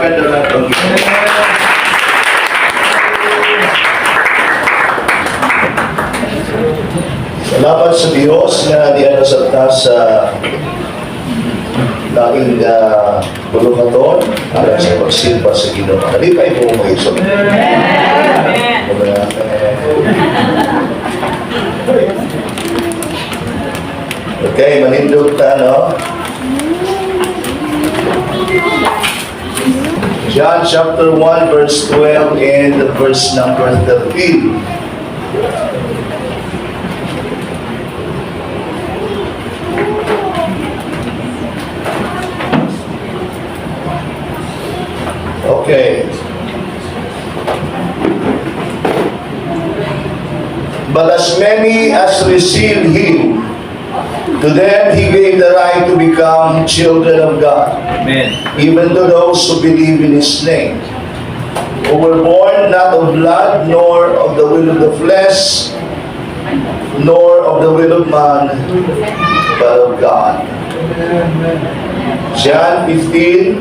Palakpakan daw nato ang Ginoo. Salamat sa Diyos nga diha sa ta sa laing pulukaton alang sa pagsimba sa Ginoo. Nalipay po mga igsoon. Amen. Okay, manindog ta, no? John chapter 1, verse 12 and verse number 13. Okay. But as many as received him, to them he gave the right to become children of God, Amen. Even to those who believe in his name, who were born not of blood, nor of the will of the flesh, nor of the will of man, but of God. John 15,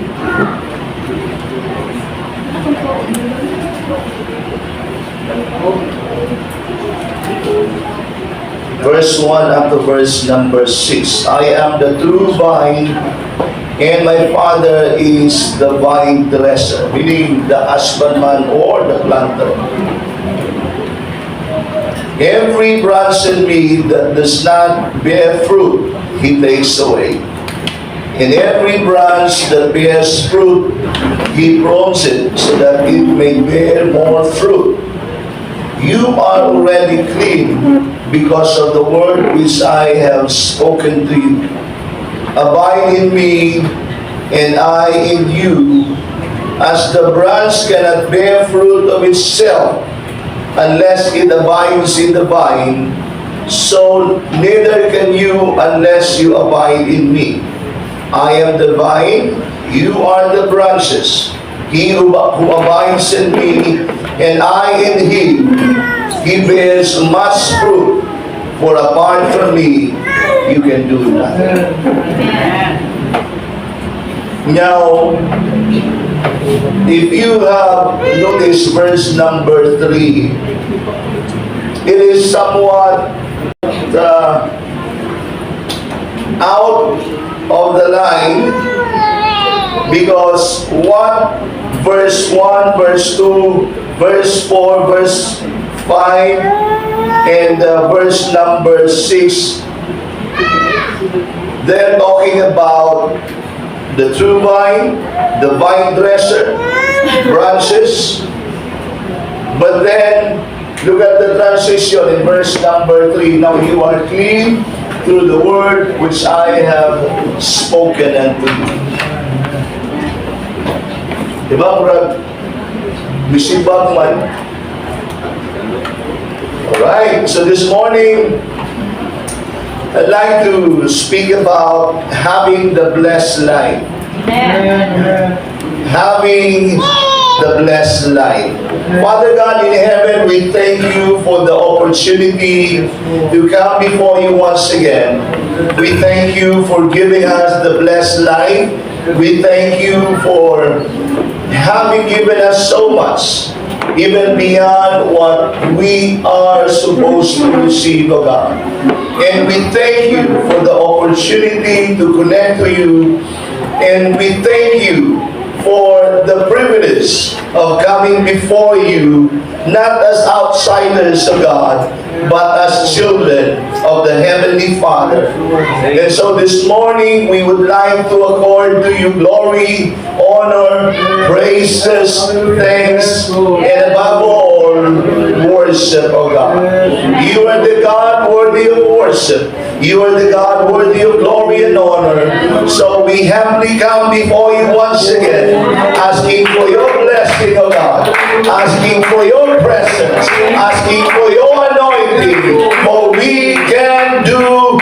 verse 1 up to verse number 6. I am the true vine, and my Father is the vine dresser, meaning the husbandman or the planter. Every branch in me that does not bear fruit, he takes away. And every branch that bears fruit, he prunes it so that it may bear more fruit. You are already clean because of the word which I have spoken to you. Abide in me, and I in you, as the branch cannot bear fruit of itself unless it abides in the vine, so neither can you unless you abide in me. I am the vine, you are the branches. He who abides in me, and I in him, he bears much fruit, for apart from me, you can do nothing. Now, if you have noticed verse number 3, it is somewhat out of the line because what verse 1, verse 2, verse 4, verse 5, and verse number 6, they're talking about the true vine, the vine dresser, branches. But then, look at the transition in verse number 3. Now you are clean through the word which I have spoken unto you. Diba, murag, misibag man. Alright, so this morning, I'd like to speak about having the blessed life. Having the blessed life. Father God in heaven, we thank you for the opportunity to come before you once again. We thank you for giving us the blessed life. We thank you for having given us so much, even beyond what we are supposed to receive, O God. And we thank you for the opportunity to connect to you. And we thank you for the privilege of coming before you, not as outsiders of God, but as children of the Heavenly Father. And so this morning, we would like to accord to you glory, honor, praises, thanks, and above all, worship, O God. You are the God worthy of worship. You are the God worthy of glory and honor. So we humbly come before you once again, asking for your blessing, O God, asking for your presence, asking for your anointing, for we can do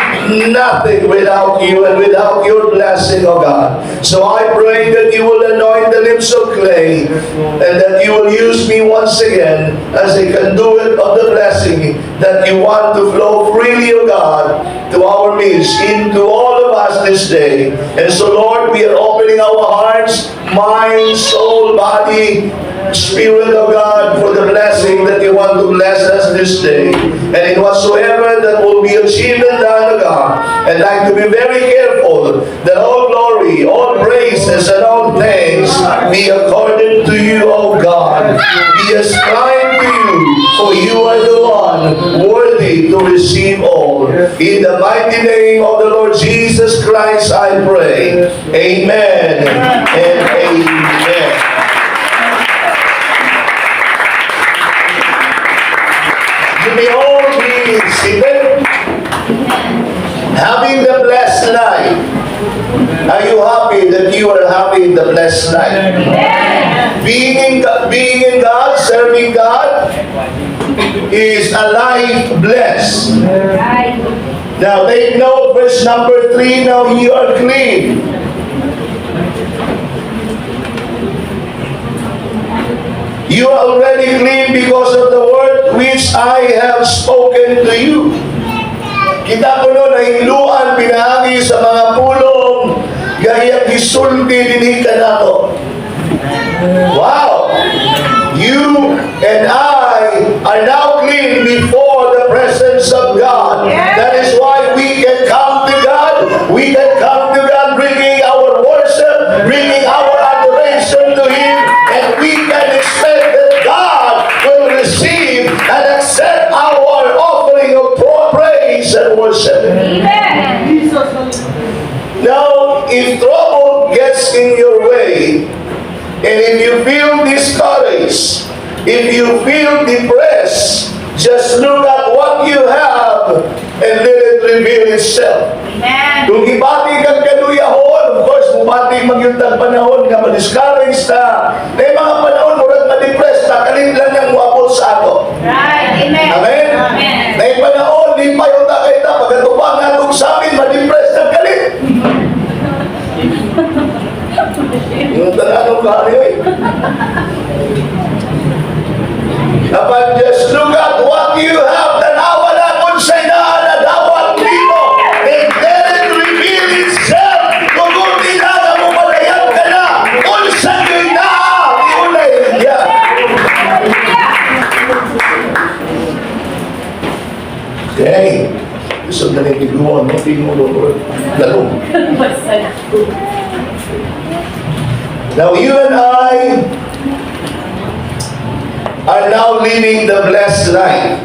nothing without you and without your blessing, O God. So I pray that you will anoint the lips of clay and that you will use me once again as a conduit of the blessing that you want to flow freely, O God, through to our midst, into all of us this day. And so, Lord, we are opening our hearts, mind, soul, body, Spirit of God, for the blessing that you want to bless us this day. And in whatsoever that will be achieved and done, O God, and like to be very careful that all glory, all praises, and all thanks be accorded to you, O God. Be ascribed to you, for you are the one worthy to receive all. In the mighty name of the Lord Jesus Christ, I pray. Amen and amen. You may all be seated. Having the blessed life. Are you happy that you are having the blessed life? Being in God, serving God, is a life blessed. Now, take note, verse number 3, "Now you are clean." You are already clean because of the word which I have spoken to you. Kita kuno nahinluan pinaagi sa mga pulong nga iyang gisulti dinhi kanato. Wow! You and I are now clean before the presence of God. That is why we can come to God. We can come to God bringing our worship, bringing our adoration to Him, and we can expect that God will receive and accept our offering of praise and worship. Now, if trouble gets in your way, and if you feel discouraged, if you feel depressed, just look at what you have and let it reveal itself. Kung ibati kang kaluyahon, of course, mubati man gyud tag panahon nga ma-discourage ta. May mga panahon, murag ma-depress ta, kalit lang nang muabot sa ato. Amen? Amen. May panahon, lipay ta kay ta, pagkatubang natong sa amin, ma-depress ng kalit. Yung tananong ka, eh. Dapat just look at what you have. Tanawa na kung sa na dawat nimo. And let it reveal itself. Tuguti na na mo malayag ka na. Unsa gyud naa, iulay niya. Okay. Gusto na rin tiguan, no? Tingulo, Lord. Lalong. Now you and I are now living the blessed life.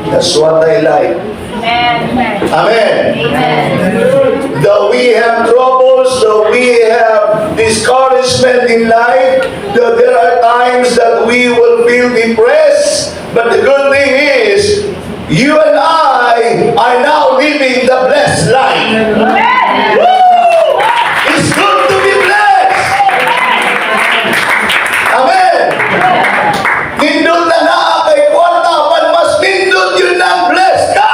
That's what I like. Amen. Amen. Amen. Though we have troubles, though we have discouragement in life, though there are times that we will feel depressed, but the good thing is, you and I are now living the blessed life. Amen. Woo! It's good to be blessed. Amen. Nindot na naa kay kwarta, but mas nindot gyud nang blessed ka.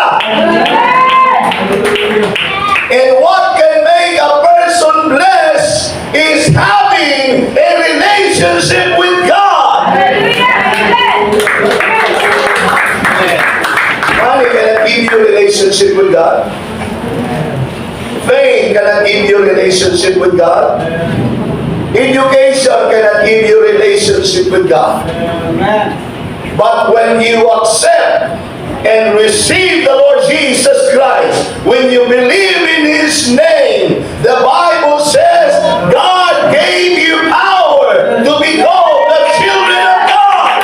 And what can make a person blessed is having a relationship with God. Hallelujah. Amen. Money cannot give you relationship with God. Fame cannot give you relationship with God. Education cannot give you relationship with God. But when you accept and receive the Lord Jesus Christ, when you believe in His name, the Bible says God gave you power to become the children of God.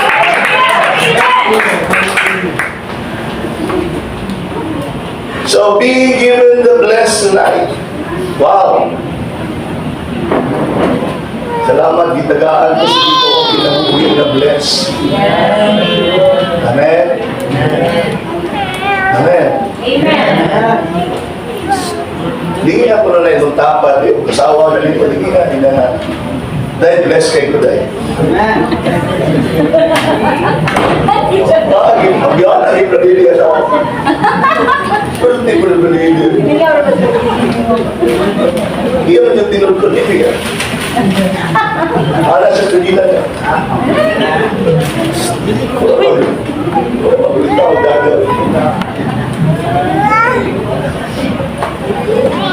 So being given the blessed life. Wow. Salamat gitagaan ko sa Ginoo kinabuhi na bless. Amen. Amen. Amen. Di na ko na itong tapad, eh, kasawa na dito, di na, di na na. Dahil bless kay ko dahil. Bakit? Magyaan na rin dili asawa. Pero hindi ko na dili. Iya man yung tinulog ko niya. Ala sa tugilan niya. Wala pa. Wala pa. Wala pa. Dagat.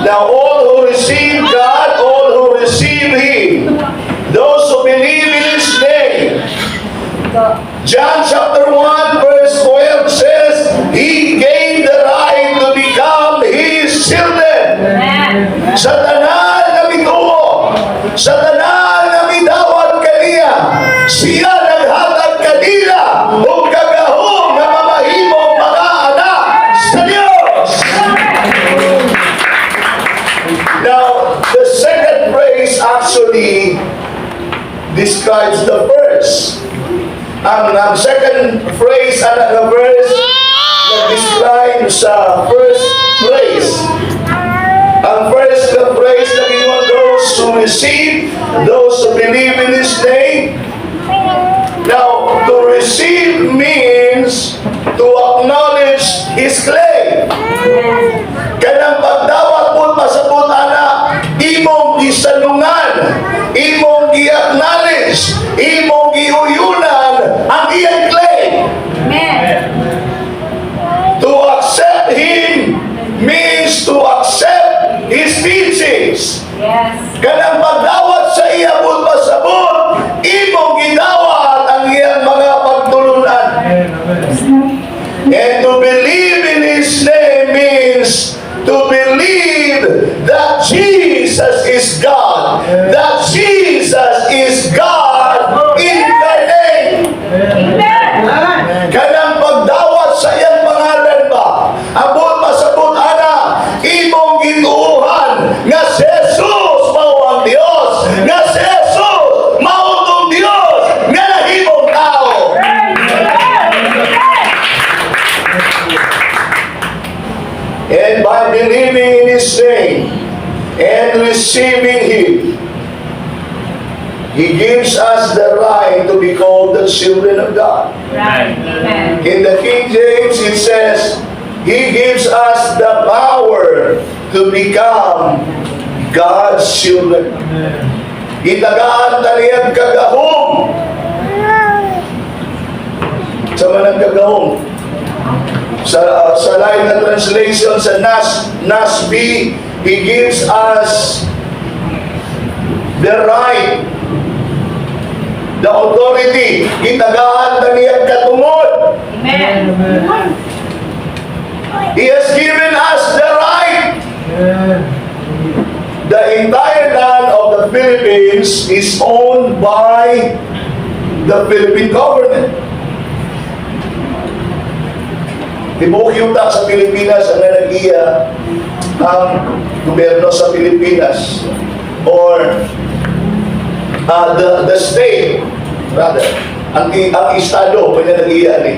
Now all who receive God, all who receive Him, those who believe in His name. John chapter 1 verse 12 says, He gave the right to become His children. Amen. Sa tanan nga mituo, sa tanan nga midawat kaniya, siya naghatag kanila og kagahom nga mamahimong mga anak sa Dios. Now, the second phrase actually describes the first. Ang second phrase, ang nga verse, nag-describe sa first phrase. Ang first na phrase na ginawa, those who receive, those who believe in His name. Now, to receive means to acknowledge His claim. Kanang pagdawat mo pasabot ana, imong gisalungan, imong gi-acknowledge, imong giuyunan ang iyang claim. Amen. To accept Him means to accept His teachings. Kanang pagdawat sa iya pasabot, imong gidawat ang iyang mga pagtulunan. And to believe in His name means to believe that Jesus is God. That Jesus is God incarnate. Amen. Kanang pagdawat sa iyang pangalan ba? Abot pasabot ana, imong gituohan nga si Jesus mao ang Dios, nga si Jesus mao tong Dios nga nahimong tao. Amen. And by believing in His name and receiving Him, He gives us the right to be called the children of God. Right. Amen. In the King James, it says, He gives us the power to become God's children. Gitagaan ta niyang kagahom. Unsa man ang kagahom? Sa line na translation sa NASB, He gives us the right, the authority. Gitagaan ta niyang katungod. Amen. He has given us the right. The entire land of the Philippines is owned by the Philippine government. Tibuok yuta sa Pilipinas ang nag-iya ang gobyerno sa Pilipinas or the state rather, ang estado pa niya nag-iya ni.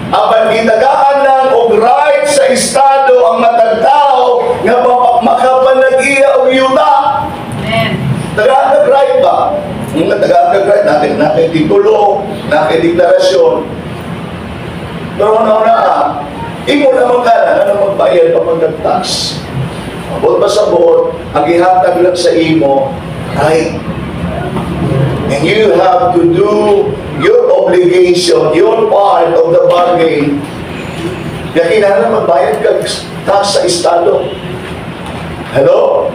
Apan gitagaan lang og right sa estado ang matag tao nga makapanag-iya og yuta. Amen. Tagaan kag right ba? Nga tagaan kag right, naa titulo, naa deklarasyon. Pero ano na ah, imo naman ka na, ano magbayad pa mag tax. Abot ba sa buot, ang gihatag lang sa imo, right. And you have to do your obligation, your part of the bargain. Kaya kinahanglan magbayad ka tax sa estado. Hello?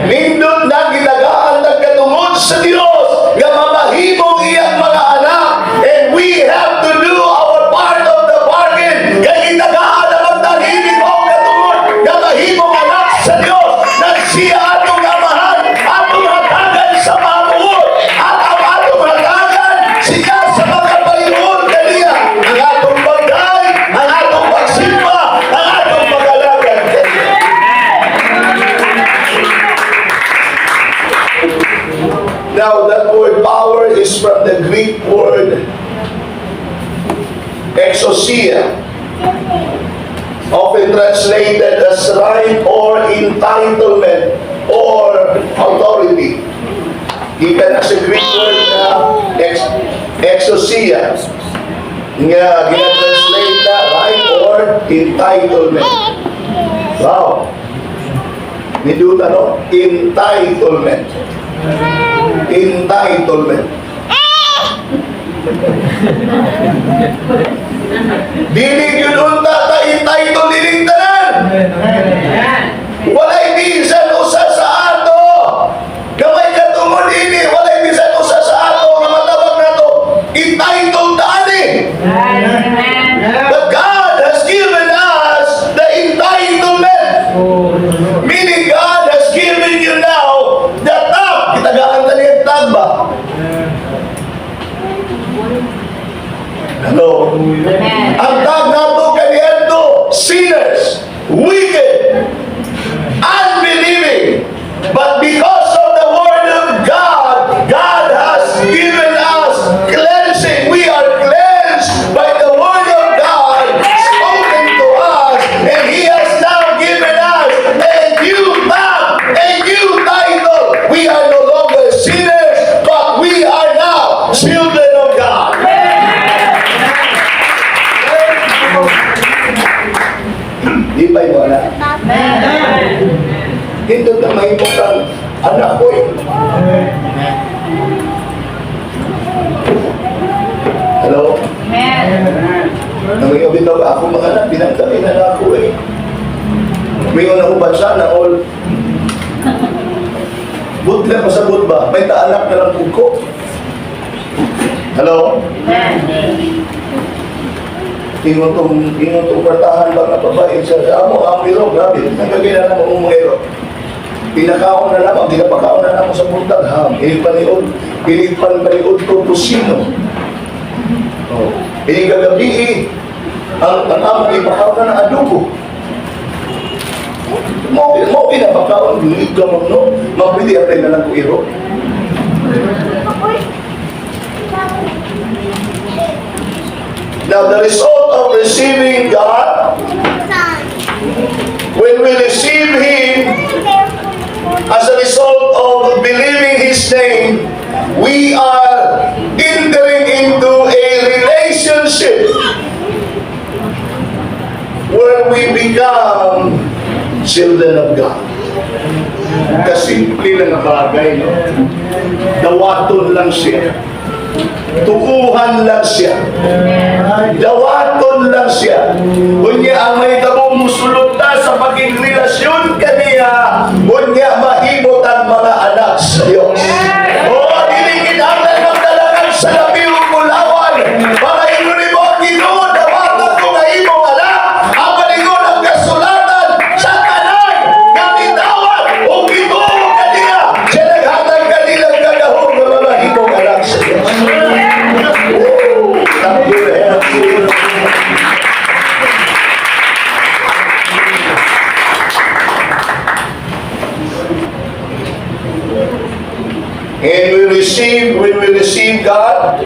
Nindot na gitagaan ng katungod sa Dios nga mamahimong iyang mga anak, and we have to do our part of the bargain kay gitagaan na magtaninig mo ang katungod nga mahimong anak sa Dios na siya atong amahan, atong hatagan sa mamuot at ang atong hatagan siya sa makabayuon kaniya, ang atong pagday, ang atong pagsimba, ang atong pag-alagad kaniya. Now, that word "power" is from the Greek word exousia, often translated as right or entitlement or authority. Gikan na sa Greek word na exousia, nga gina-translate na right or entitlement. Wow. Nindot ano? Entitlement. Entitlement. Dili gyud unta ta entitled ining tanan. Walay bisan usa sa ato nga may katungod ini, walay bisan usa sa ato nga matawag nato entitled ani. Amen. But God has given us the entitlement. Meaning God has given you now the tag. Gitagaan ka niya tag ba? Hello? Amen. Ang tag nato kaniadto, sinners, wicked, unbelieving. But because of the word of God, God has given us cleansing. We are cleansed by the word of God spoken to us, and He has now given us a new tag, a new title. We are no longer sinners, but we are now children of God. Di ba mo na? Hindot na mahimo kang anak ko eh. Hello? Amen. Nang bitaw ako mga anak, binangkami na na ako eh. May una ko bansa na all. Good lang pasabot ba? May taanak na lang ko. Hello? Amen. Ingon tong kwartahan ba nga babae sa amo ang iro, grabe. Nagkagila na mo mga iro. Pinakaon na lamang, pinapakaon na lamang sa buntag ham. Inig paniod to tusino. Oh. Inig kagabi eh, ang among ipakaon na ng adobo. Mo pinapakaon, hindi ka mo, no? Mapwede apply na lang ko iro. Now, the result of receiving God, when we receive Him, as a result of believing His name, we are entering into a relationship where we become children of God. Kasimple lang ang bagay, no? Dawaton lang siya. Tuuhan lang siya. Dawaton lang siya. Unya ang may tabo musulod ta sa pagigrelasyon kaniya, unya mahimot ang mga anak sa Dios. Oh, dili kinahanglan magdalagan sa labi ug bulawan para ingon mo ang Ginoo, dawatan ko nga imong anak. Apan ingon ang kasulatan sa tanan nga mitawag ug mituo kaniya, siya naghatag kanilang kagahom nga mga mahimong anak sa Dios. Woo! Thank you, Lord. And when we receive God,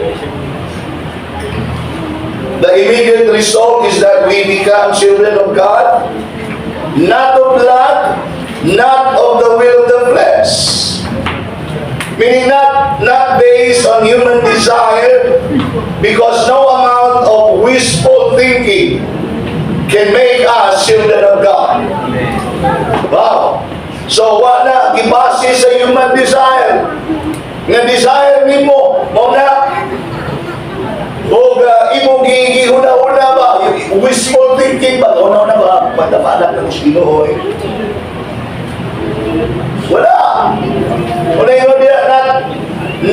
the immediate result is that we become children of God, not of blood, not of the will of the flesh. Meaning not based on human desire, because no amount of wishful thinking can make us children of God. Wow. So, wala gibase sa human desire. Nga desire nimo, mao na og imong gihuna-huna ba, wishful thinking ba, una-una ba, madamalan ng Ginoo eh. Wala. Wala yun niya,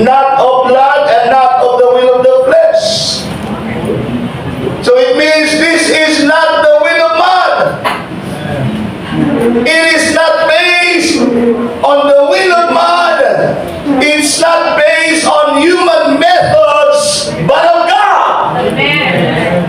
not of blood and not of the will of the flesh. So it means this is not the will of man. It is not based on the will of man. It's not based on human methods, but of God. Amen.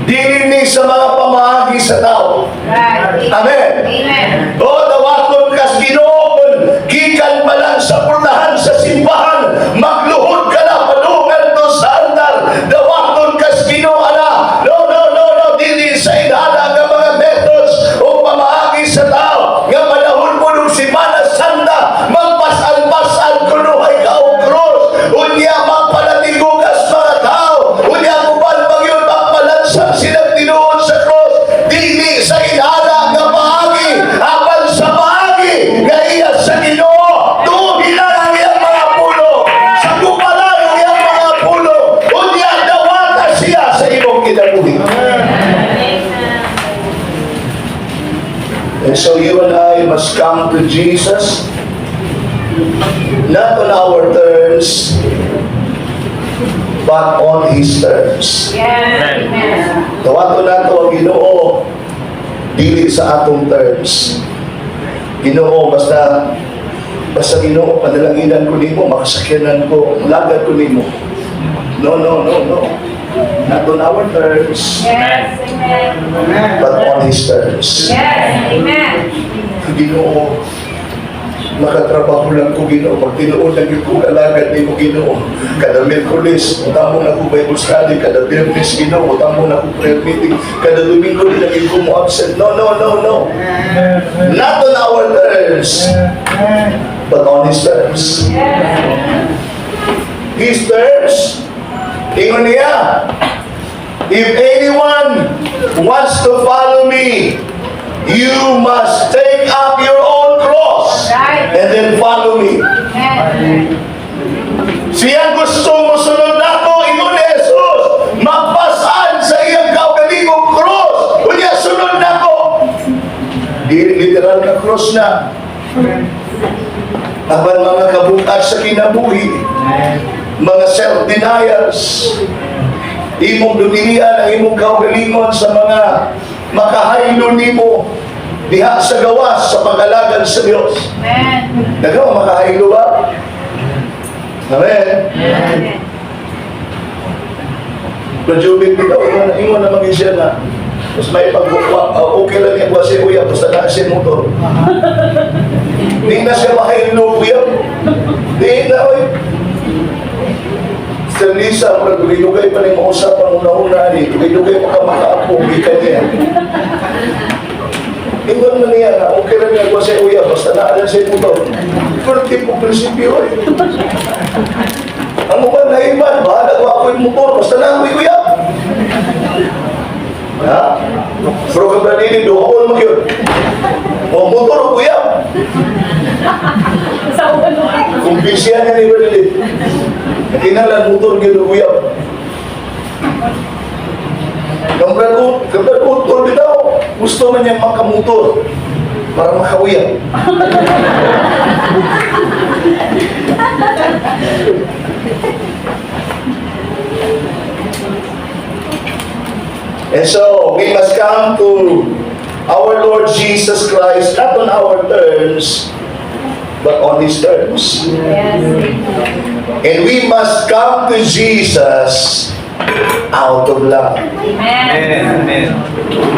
Dili ni sa mga pamaagi sa tao. Right. Amen. Amen. O dawaton kas Ginoo kun gikan pa lang sa purnahan sa simbahan, magluhod ka na padungan to sa altar, dawaton kas Ginoo ana. No, no, no, no, dili sa inana nga mga methods o pamaagi sa tao nga panahon mo nung Semana Santa magpasal-pasal kunuhay ka og krus, unya magpalatigo kas mga tao, unya uban magyud magpalansang silang tinuod sa krus. Dili sa inana nga paagi, apan sa paagi nga iya sa Ginoo. Tuohi lang ang iyang mga pulong, sagupalan ang iyang mga pulong, unya dawata siya sa imong kinabuhi. And so you and must come to Jesus not on our terms, but on His terms. Yes. Amen. Dawaton nato ang Ginoo dili sa atong terms. Ginoo, basta basta Ginoo, panalanginan ko nimo, makasakyanan ko, lagad ko nimo. No, no, no, no. Not on our terms, Yes. Amen. but on His terms. Yes. Amen. Ginoo, makatrabaho lang ko, Ginoo. Pag tinuod lang gyud ko alagad nimo, Ginoo. Kada Miyerkules, utamo na ko Bible study. Kada Biyernes, Ginoo, utamo na ko prayer meeting. Kada Domingo, di lang gyud ko mo absent. No, no, no, no. Not on our terms, but on His terms. His terms, ingon niya, "If anyone wants to follow me, you must take up your own cross and then follow me." Amen. Siyang gusto mosunod nako, ingon ni Jesus, magpasan sa iyang kaugalingong cross. Unya sunod nako. Di literal na cross na. Apan mga kabug-at sa kinabuhi, mga self-denials, imong dumilian ang imong kaugalingon sa mga makahaylo nimo diha sa gawas sa pag-alagad sa Dios. Amen. Nagawa makahaylo ba? Amen. Amen. Graduate bitaw, ingon na maging siya na mas may pag okay lang niya kasi uyab, basta na siya motor. Di na siya mahaylo, uyab. Di na, oy. Sister Lisa, murag dugay-dugay pa ni mausap ang una-una ni, dugay-dugay pa ka makaapo, gikan niya. Ingon man niya na, okay lang niya kasi uyab, basta na lang siya motor. Pero tipo prinsipyo eh. Ang uban na iban, bahala ko ako yung motor, basta na ako'y uyab. Ha? Pero kung dili, duhaon mo yun. O motor o uyab. Sa ulo. Kumbinsihan niya ni Bernadette. Kinalan motor gyud o uyab. Kapag utol bitaw, gusto man niya makamotor para makauyab. And so, we must come to our Lord Jesus Christ, not on our terms, but on His terms. And we must come to Jesus out of love. Amen. Amen.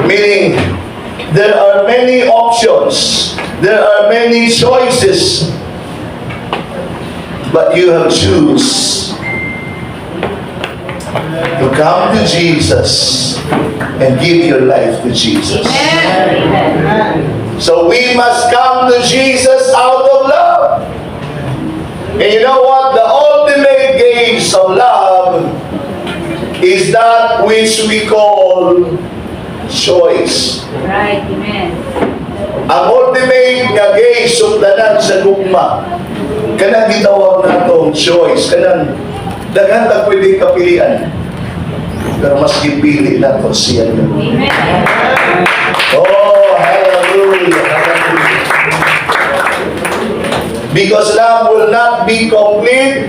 Meaning, there are many options, there are many choices, but you have choose to come to Jesus and give your life to Jesus. Amen. Amen. So we must come to Jesus out of love. And you know what? The ultimate gauge of love is that which we call choice. Right. Amen. Ang ultimate nga gauge sugdanan sa gugma, kanang gitawag natong choice, kanang daghan tag pwedeng kapilian. Pero mas gipili nato siya. Amen. Oh, hallelujah, hallelujah. Because love will not be complete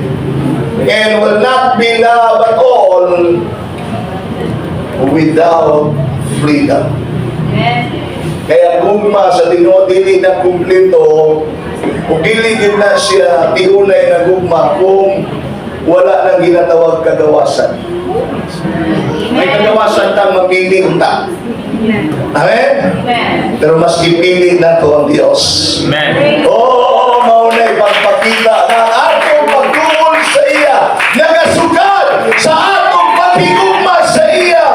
and will not be love at all without freedom. Amen. Kaya gugma sa Ginoo dili na kumpleto ug dili gyud na siya tiunay na gugma kung wala nang ginatawag kagawasan. May kagawasan tang mamili unta. Amen. Amen? Amen. Pero mas gipili nato ang Dios. Amen. Oh, mao na ipagpakita nga ang atong pagduol sa iya nagasukad sa atong paghigugma sa iya,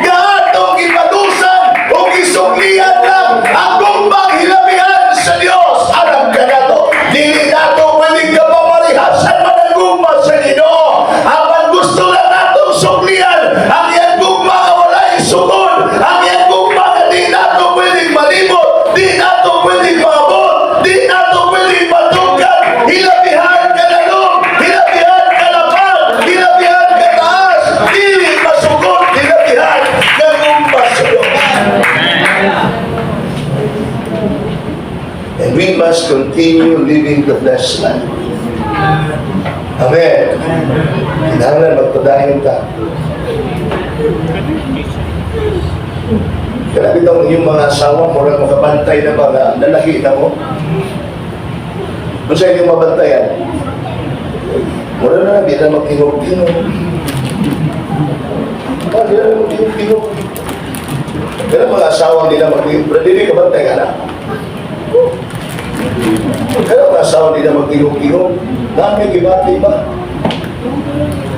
nga atong gipadusan o gisuklian lang ang gugmang hilabihan sa Dios alang kanato. Dili nato pwedeng kapamarihasan man ang gugma sa Ginoo, apan gusto lang natong suklian ang iyang gugma nga walay sukod, ang iyang gugma nga di nato pwedeng malibot, di nato pwedeng maabot, di nato. continue living the blessed life. Amen. Kinahanglan magpadayon ta. Kaya bitong inyong mga asawa, murag makabantay na ba nga lalaki na mo? Kung sa inyong mabantayan, mura na, di na magtingog-tingog. Ah, di na magtingog-tingog. Pero mga asawa di na magtingog, pero di ka bantay ka na. Pero mga asawa di na magtingog-tingog, naa may gibati ba?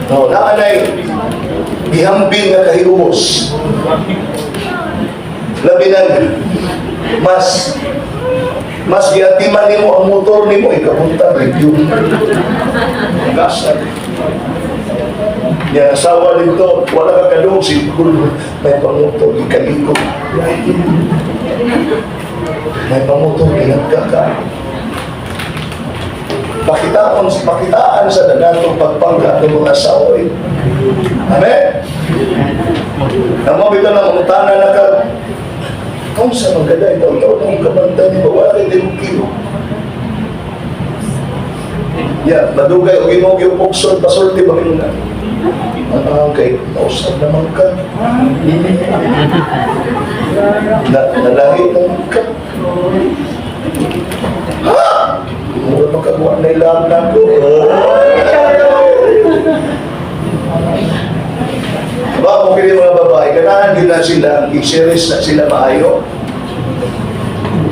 No, naanay gihambing nga kahiumos. Labi na mas mas giatiman nimo ang motor nimo, ikapunta review. Gas na. Yang asawa dito, wala ka kadung, siguro may pamotor, ikaliko. May pamotor, ginagka ka. Pakitaan, pakitaan sa dadatong pagpangga ng mga asawa eh. Amen? Namo bitaw na mangutana na ka, kung sa magkada, ikaw taon ang kabantay ni wala kay kilo. Yeah, madugay og imong yung pugson, pasulti ba kayo na? Ah, okay, nausap naman ka. Na, nalahi naman ka. Ha? Mura makakuha na ilang na ko. Ba, kung kini mga babae, ganahan din na sila, i-series na sila maayo.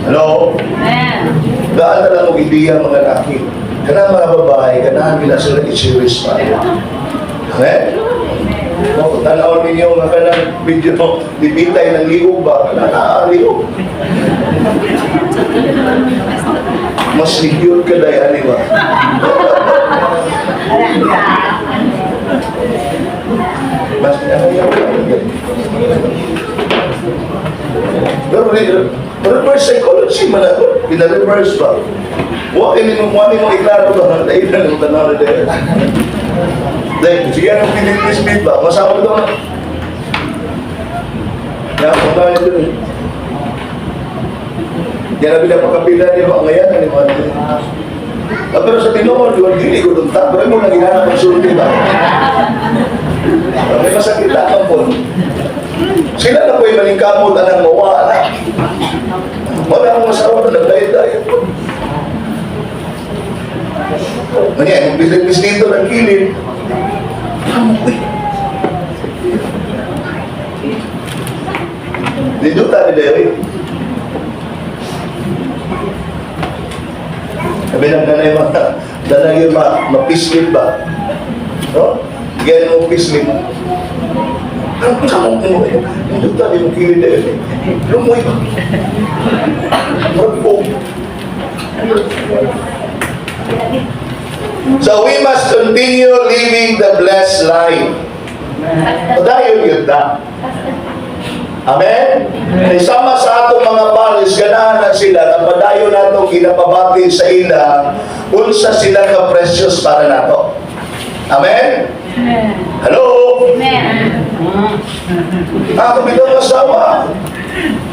Hello? Amen. Daan na lang og ideya, mga laki. Kanang mga babae, ganahan nila sila i-series maayo. Amen? No, tanaw ninyo nga kanang video, dibitay ng liog ba? Kana naa liog. Mas secure ka dahil ani ba? Mas ano yan? Pero reverse psychology man ako. Pina-reverse ba? Wa ini mo mo mo iklaro ba? Dahil na mo tanaw na dahil. Dahil, sige, anong pilit ba? Masama ko na. Ya, punta nito. Yan ang pinapakapila niyo ba ngayon? Ano ba? Ah, pero sa tinuod, yun, dili ko dun ta. Pero mo nang hinahanap ang sulti ba? Ah, may masakit ang po. Sila na po'y maningkamot anang mawala. Wala akong asawa na nagdayad-dayad po. Ganyan, yung dito ng kilid. Uy. Dito tayo dahil. Sabi lang nanay mga, danay yun ma, mapislit ba? No? Ganyan mo pislit. Ang kamong mo, dito tayo yung kilid dahil. Lumoy ba? Magpo. So we must continue living the blessed life. Padayon yun ta. Amen? Kay sama sa atong mga pares, ganahan na sila, ang padayon nato ginapabati sa ila, unsa sila ka precious para nato. Amen? Amen. Hello? Amen. Ako bitaw asawa.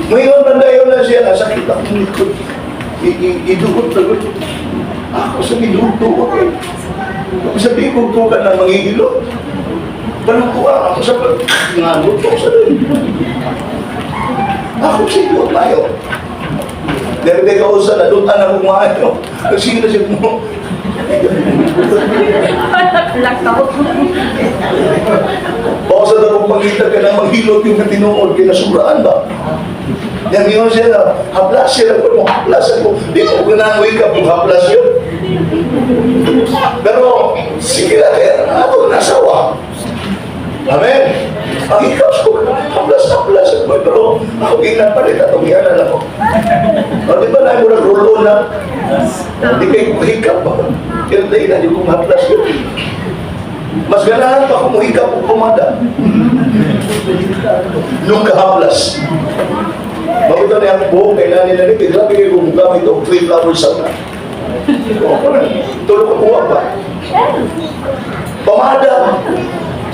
Ngayon, nandayon na siya, nasa kita akong likod. Iduot na gud. Ako sa giduot eh. Ako sa di ko ka na mangigilo. Balukuan ako sa nga luto sa din. Ako sa iduot tayo. Dahil di ka usa na dutan ako maayo. Kasi na siya mo. Lakaw. Baka sa darong pangita ka na maghilot yung tinuod, kinasubraan ba? Yan yun siya na, haplas siya ako, mo haplas ako. Di ko ginangoy ka kung haplas yun. Pero, sige lang, kaya ako nasawa. Amen. Ang ikaw, so, haplas, haplas ako. Pero ako ginang palit atong iyanan ako. O, di ba na mo nag-roll na? Di kayo hikap ba? Kaya dahil na, di ko haplas yun. Mas ganahan pa kung hikap o pumada. Nung kahaplas. Bakit na ang buhok kay nani na nito? Grabe kayo kung gamit og three flowers sa una. Tulog ka kuha pa. Pamada.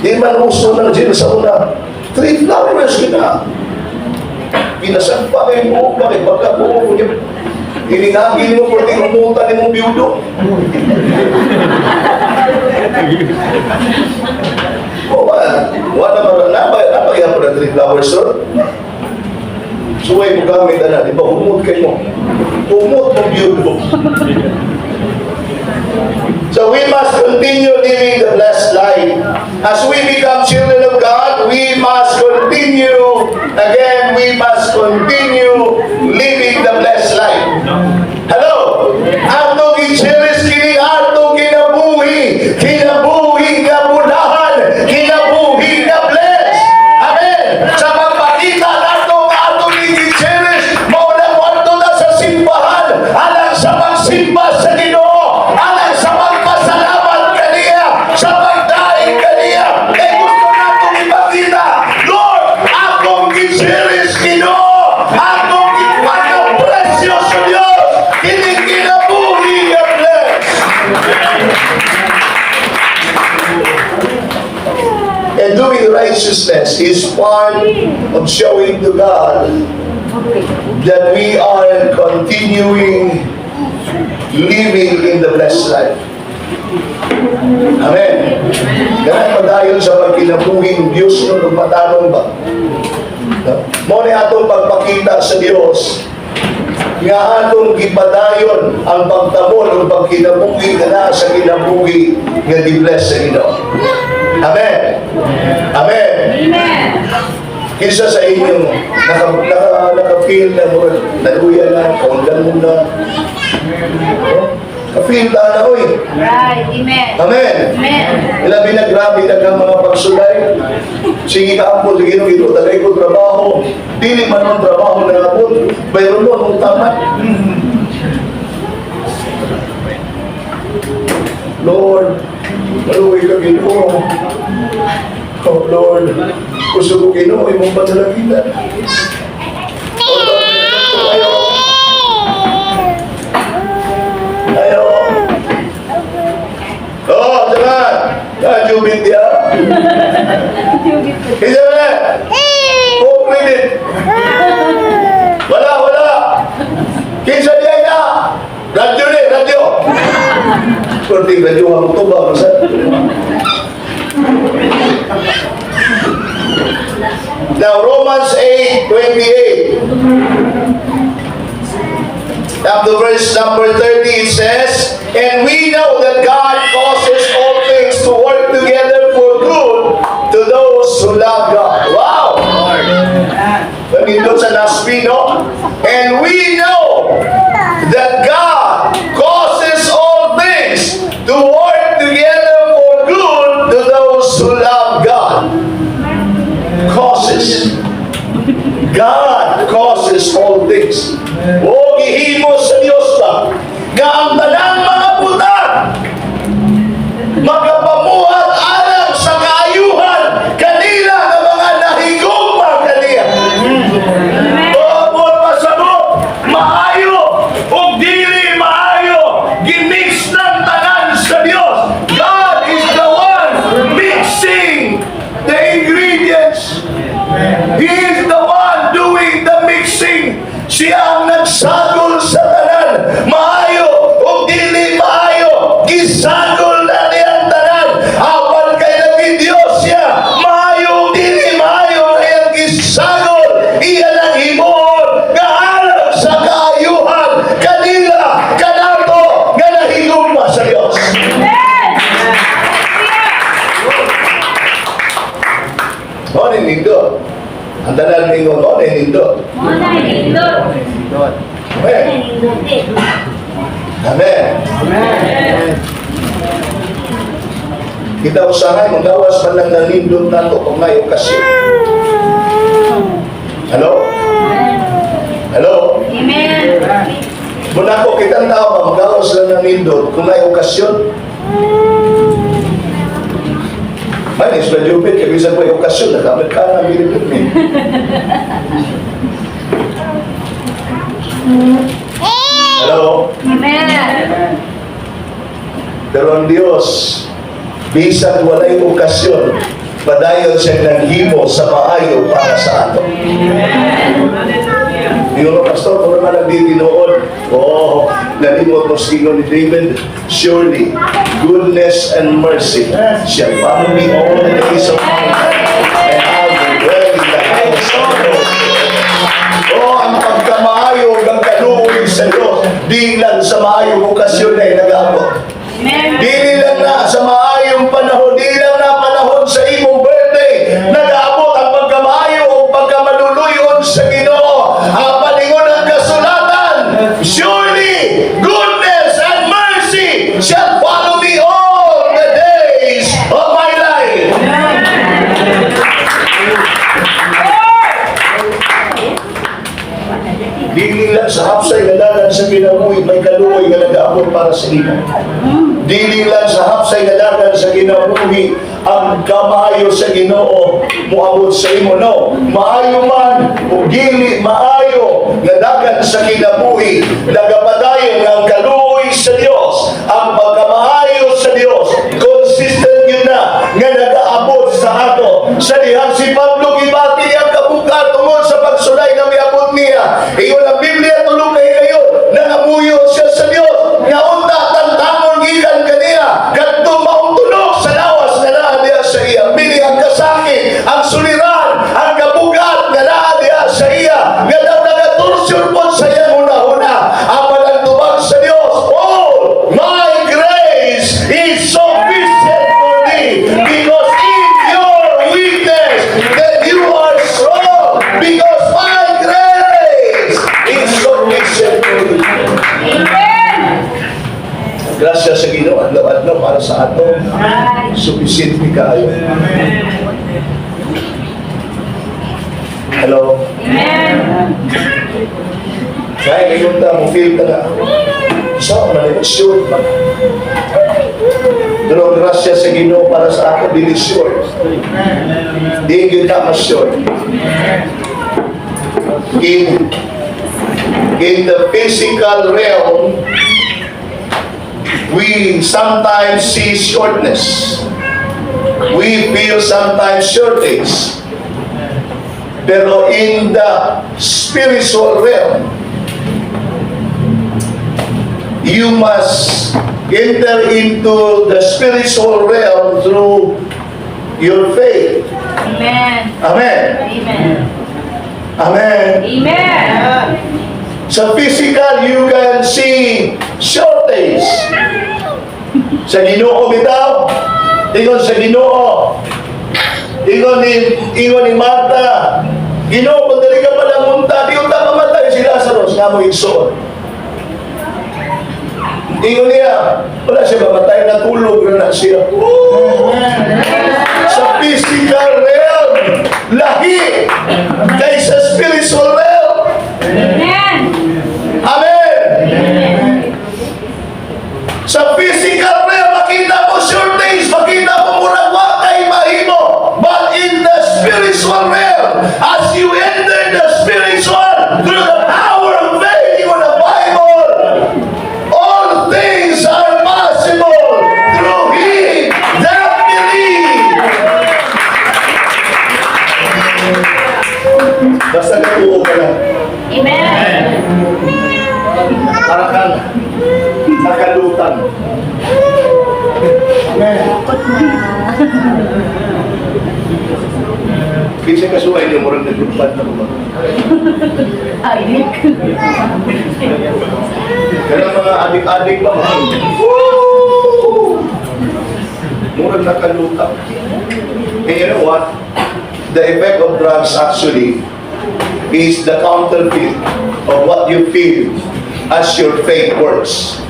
Di man uso ng gin sa una. Three flowers gina. Pinasampa kayo buhok ba? Kay pagka buhok ko niya. Iningagi mo, pwede umutan imong biyudo. Oh, wala. Wala man na ba napagyapon na three flowers, sir? Suway mo gamit na, di ba? Humot kayo mo. Humot mo biyudo. So we must continue living the blessed life. As we become children of God, we must continue, again, we must continue living the blessed life. Hello? Atong i-cherish kini atong kinabuhi, kinabuhi nga bulahan, kinabuhi nga blessed. Amen. Sa pagpakita nato nga atong i-cherish, mao na moadto na sa simbahan, alang sa pagsimba sa Ginoo, alang sa pagpasalamat kaniya, sa pagdaig kaniya. Kay gusto natong ipakita, Lord, akong i-cherish, Ginoo, akong ipakapresyo sa Diyos, kini kinabuhi nga blessed. And doing righteousness is part of showing to God that we are continuing living in the blessed life. Amen. Ganun padayon sa pagkinabuhing Diyos no matanong ba? No? Mao ni atong pagpakita sa Dios nga atong gipadayon ang pagtamol ug pagkinabuhi nga naa sa kinabuhi nga gi-bless sa Ginoo. Amen. Amen. Amen. Kinsa sa inyo naka-feel na murag naluya na, kaundan mo na? No? Ka-feel na na, oy. Right. Amen. Amen. Amen. Ilabi na grabe na kang mga pagsulay. Sige ka ampo, sige no, ito tagay ko trabaho. Dili man ang trabaho na abot. Bayron mo ang tama. Lord, maluwi ka, Ginoo. Oh Lord, gusto ko, Ginoo, imong panalagitan. Oh Lord, ayo. Ayo. Oh, jangan. Ah, jubit dia. Hindi na. Oh, credit. Wala, wala. Kinsa diya na? Radyo ni, radyo. Kunting radyo ang tuba, masa. Now, Romans 8:28. Up to verse number 30, it says, "And we know that God causes all things to work together for good to those who love God." Wow! Nandito sa Naspi, no? "And we know that God causes all things to work together for good to those who love God." Causes. God causes all things. O gihimo sa Dios ba nga ang tanang mga butang makapamuhat alang sa kaayuhan kanila nga mga nahigugma kaniya. O pasabot, maayo o dili maayo, gimix ng tanan sa Dios. God is the one mixing the ingredients. He is the one doing the mixing. Siya ang nagsagol sa tanan. Maayo o dili maayo, gisagol na niya ang tanan. Apan kay lagi Diyos siya. Maayo o dili maayo, iyang gisagol. Iya nang himuon nga alang sa kaayuhan kanila, kanato nga nahigugma sa Dios. Amen. Mao ni nindot. Ang tanan mingon, mao ni nindot. Mao na nindot. Amen. Amen. Amen. Kita usahay, magawas man lang nanindot nato kung may okasyon. Hello? Hello? Amen. Muna ko, kitang tao ba, magawas lang nanindot kung may okasyon. Man, is medyo kaya bisan may okasyon, nakamit ka na, bilipit ni. Hello? Amen. Pero ang Diyos, bisan walay okasyon, padayon siya naghimo sa maayo para sa ato. Yung mga pastor, kung naman nagtitinuod, oh, nalimot mo sino ni David, "Surely, goodness and mercy shall follow me all the days of my life, and I will dwell in the house of the Lord." Oh, ang pagkamaayo ng kaluoy sa Diyos, di lang sa maayong okasyon ay nag-abot. Amen. Dili lang na sa maayong panahon, dili lang na panahon sa imong birthday, nag-abot ang pagkamaayo o pagkamaluluyon sa Ginoo. Ang palingon ng kasulatan, "Surely goodness and mercy shall follow me all the days of my life." Lord. Dili lang sa hapsay nga dalan sa kinabuhi, may kaluoy nga nag-aabot para sa imo. Dili lang sa hapsay nga dalan sa kinabuhi ang kamaayo sa Ginoo moabot sa imo, no. Maayo man o dili maayo nga dagan sa kinabuhi, nagapadayon ang kaluoy sa Dios, ang pagkamaayo sa Dios, consistent yun na nga nagaabot sa ato. Sa dihang si Pablo gibati ang kabuka tungod sa pagsulay nga miabot niya. Ingon ang Biblia, tulo ka higayon nangamuyo siya sa Dios nga unta tantangon gikan kaniya kadto maong tunok sa lawas nga naa diha sa iya. Bili ang kasakit, ang suliran, ang kabugat nga naa diha sa iya, nga daw nagatursyon po sa iyang hunahuna. Apan ang tubag sa Dios, "Oh, my grace is sufficient for thee, because in your weakness that you are strong, because my grace is sufficient for thee." Amen. Grasya sa Ginoo adlaw-adlaw para sa ato. Right. Sufficient ni kaayo. Amen. Hello. Amen. Kaya ngayon ta mo feel ka na sa man sure man. Pero ang grasya sa Ginoo para sa ako dili sure. Di gyud na mas sure. In the physical realm, we sometimes see shortness. We feel sometimes shortage. Pero in the spiritual realm, you must enter into the spiritual realm through your faith. Amen. Amen. Amen. Amen. Amen. Sa physical, you can see shortage. Sa Ginoo bitaw, ingon sa Ginoo. Ingon ni Marta, "Ginoo, kung diri ka pa lang unta, di unta mamatay si Lazarus nga mo igsoon." Ingon niya, "Wala siya mamatay, natulog na na siya." Oh! Sa physical realm, lahi kaysa spiritual realm. Amen. Amen! Amen. Sa physical realm, makita mo shortage, makita mo murag wa kay mahimo. But in the spiritual realm, as you enter the spiritual through the power of faith in the Bible, all things are possible through him that believe. Basta katuo ka lang. Amen. Para kang nakalutang. Amen. Takot na. Kinsa kasuway niyo, murag naglupad na ba? Ay. Kaya mga adik-adik ba? Woo! Murag nakalutang. And you know what? The effect of drugs actually is the counterfeit of what you feel as your faith works.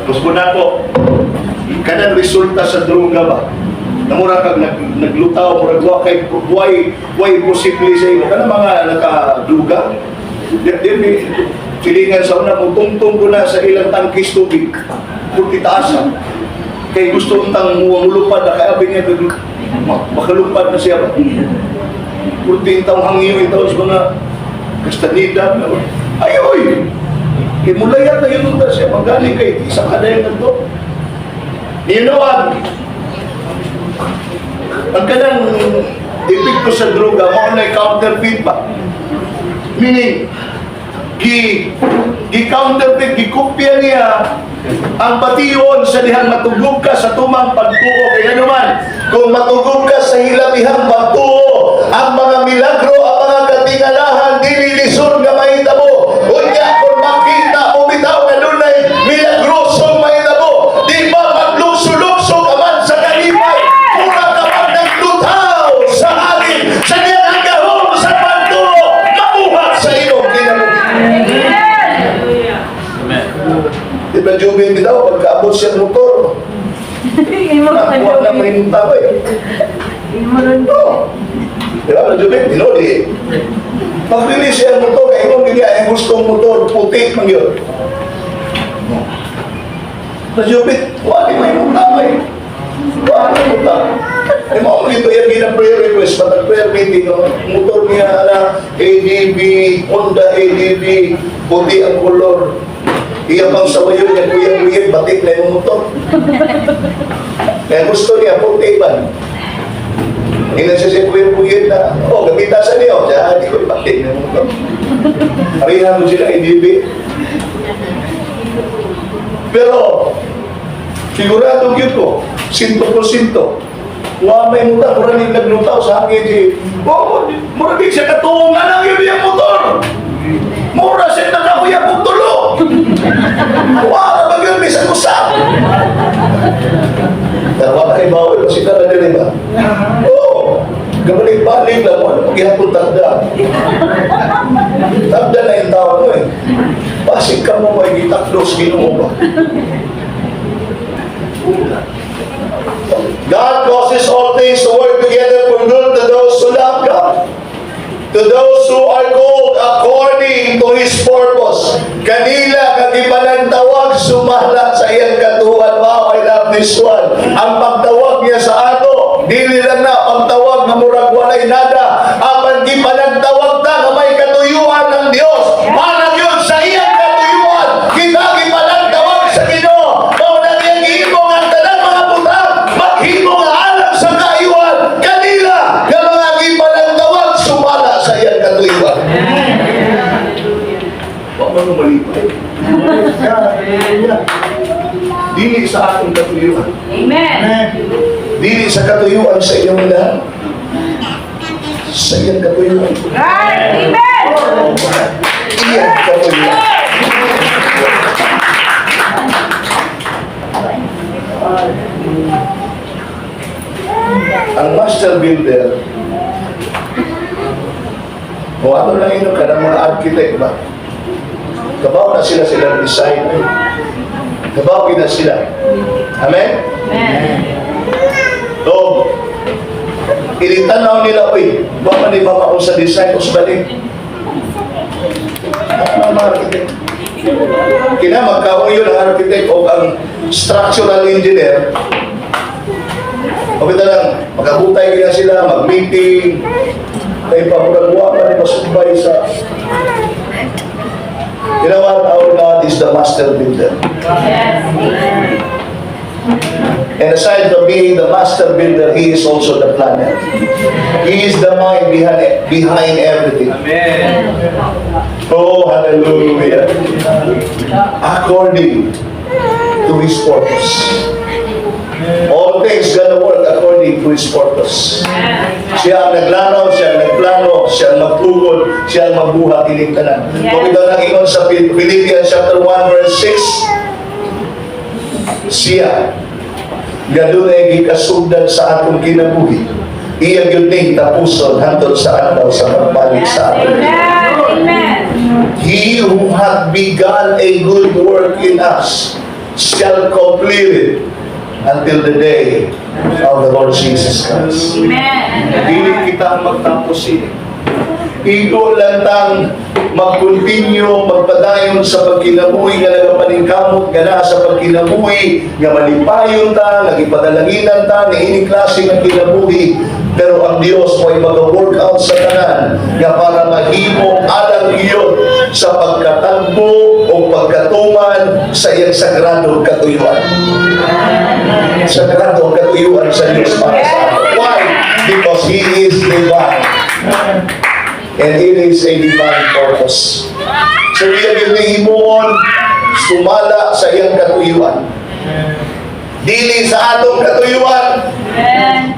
Mas muna po, kanang resulta sa droga ba? Namura kag naglutaw, murag wa kay way posible sa imo. Kanang mga nakaduga. Di silingan sa una mo tungtong ko na sa ilang tangkis tubig. Purti taas na. Kay gusto untang mulupad na kay abi niya makalupad na siya ba. Purti intang hangyo itaw sa mga Kastanida. Ay, oy! Kay mulayat na yun unta siya. Magaling kay isa ka na yun to. You know what? Ang kanang Epekto sa droga, mao na counterfeit ba? Meaning, gi counterfeit, gi kopya niya ang bation sa dihang matugob ka sa tumang pagtuo. Kaya naman, kung matugob ka sa hilabihang pagtuo, ang mga milagro, ang mga katingalahan, dili lisod nga mahitabo. Unya, kung makita mo bitaw nga dunay milagrosong mahitabo, di ba maglukso-lukso ka man sa kalipay? Mura ka man naglutaw sa hangin, sa dihang ang gahom sa pagtuo, mabuhat sa imong kinabuhi. Amen. Di ba, Juby, bitaw, pagkaabot siya motor, Imo nakuha na may tao eh. Imo ron. No. Di ba, Juby? Tinuli. Pag-release siya ang motor, kaya imong gini, ang gustong motor, puti man yun. No. Sa Juby, wala may mutang eh. Wala may mutang. Di mo dito yung gina prayer request, pag prayer meeting, no? Motor niya, ala, ADV, Honda ADV, puti ang kolor. Iya pang sawayon niya, kuya, kuya, batik na yung motor. Kaya gusto niya, puti man. Ina siya siya, kuya, kuya na, oh, gamita sa niyo. Siya, di ko batik na yung motor. Arihan mo sila, ADV. Pero, sigurado gyud ko, 100%. Wa may muta, mura ni naglutaw sa akin si, oh, mura di siya katuungan ang iyong motor. Mura siya nakahuyab og tulo. Wala ba yun, bisan usap. Pero wala kay bawal, sila na dili ba? Oo. Gabalik-balik lang mo, ano paghihapon tagda. Tagda na yung tao mo eh. Basig ka mo may gitakdos, Ginoo ba? God causes all things to work together for good to those who love God, to those who are called according to His purpose. Kanila nga gipanagtawag sumala sa iyang katuohan. Wow, I love this one. Ang pagtawag niya sa ato, dili lang na pagtawag nga murag walay nada. Apan gipanagtawag ta nga may katuyuan ng Dios. Para yun sa iyang katuyuan, kita gipanagtawag sa Ginoo. Mao na iyang gihimo nga ang tanang mga butang maghimo nga alang sa kaayuhan kanila nga mga gipanagtawag sumala sa iyang katuyuan. Wa man mo malipay. Dili sa atong katuyuan. Amen. Dili sa katuyuan sa iyong lahat. Sa iyang katuyuan. Right. Amen. Iyang katuyuan. Ang master builder, o ano lang yun, kanang mga architect ba? Kabaw na sila silang design. Kabaw na sila. Amen? Amen. So, ilitanaw nila, uy, baka di ba ako sa design o sa balik? Ano ang mga architect? Kina magkauyo ng architect o ang structural engineer, o kita lang, magkabutay kaya sila, mag-meeting, kay pamuragwa pa ni masumbay sa. You know what? Our God is the master builder. Yes. And aside from being the master builder, He is also the planner. He is the mind behind everything. Amen. Oh, hallelujah. According to His purpose. All things gonna work according to His purpose. Siya ang naglanaw, siya ang nagplano, siya ang magtugod, siya ang magbuhat ining tanan. Yes. Kung ito nang ingon sa Philippians chapter 1 verse 6, siya nga dunay gikasugdan sa atong kinabuhi, iya gyud ning tapuson hangtod sa adlaw sa pagbalik sa atong Amen. Amen. He who hath begun a good work in us shall complete it until the day of the Lord Jesus Christ. Amen. Dili kita ang magtapos sini. Igo lang tang mag-continue, magpadayon sa pagkinabuhi nga nagapaningkamot nga naa sa pagkinabuhi nga malipayon ta, nga gipadalanginan ta ni ini klase nga kinabuhi, pero ang Dios mo ay mag-work out sa tanan nga para mahimo alang iyon sa pagkatagbo o pagkatuman sa iyang sagradong katuyuan. Sagrado ang katuyuan sa Diyos para sa atin. Why? Because He is divine. And it is a divine purpose. So iya gyud himuon sumala sa iyang katuyuan. Dili sa atong katuyuan. Amen.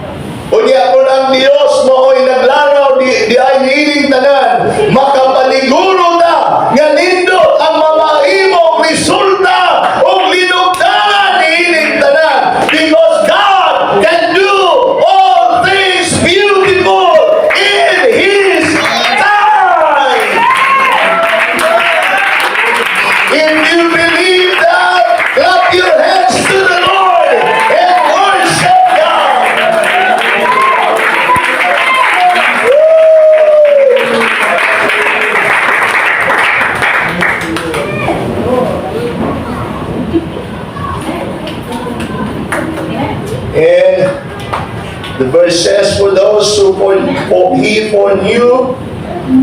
Unya kung ang Dios mao'y naglaraw di ay niining tanan, makapaniguro na nga nindot ang mamahimong resulta ug linugdangan niining tanan, because God can do all things beautiful in His time. If you believe that, clap your hands to the Lord and worship God. Woo! And the verse says, "For those who for he foreknew,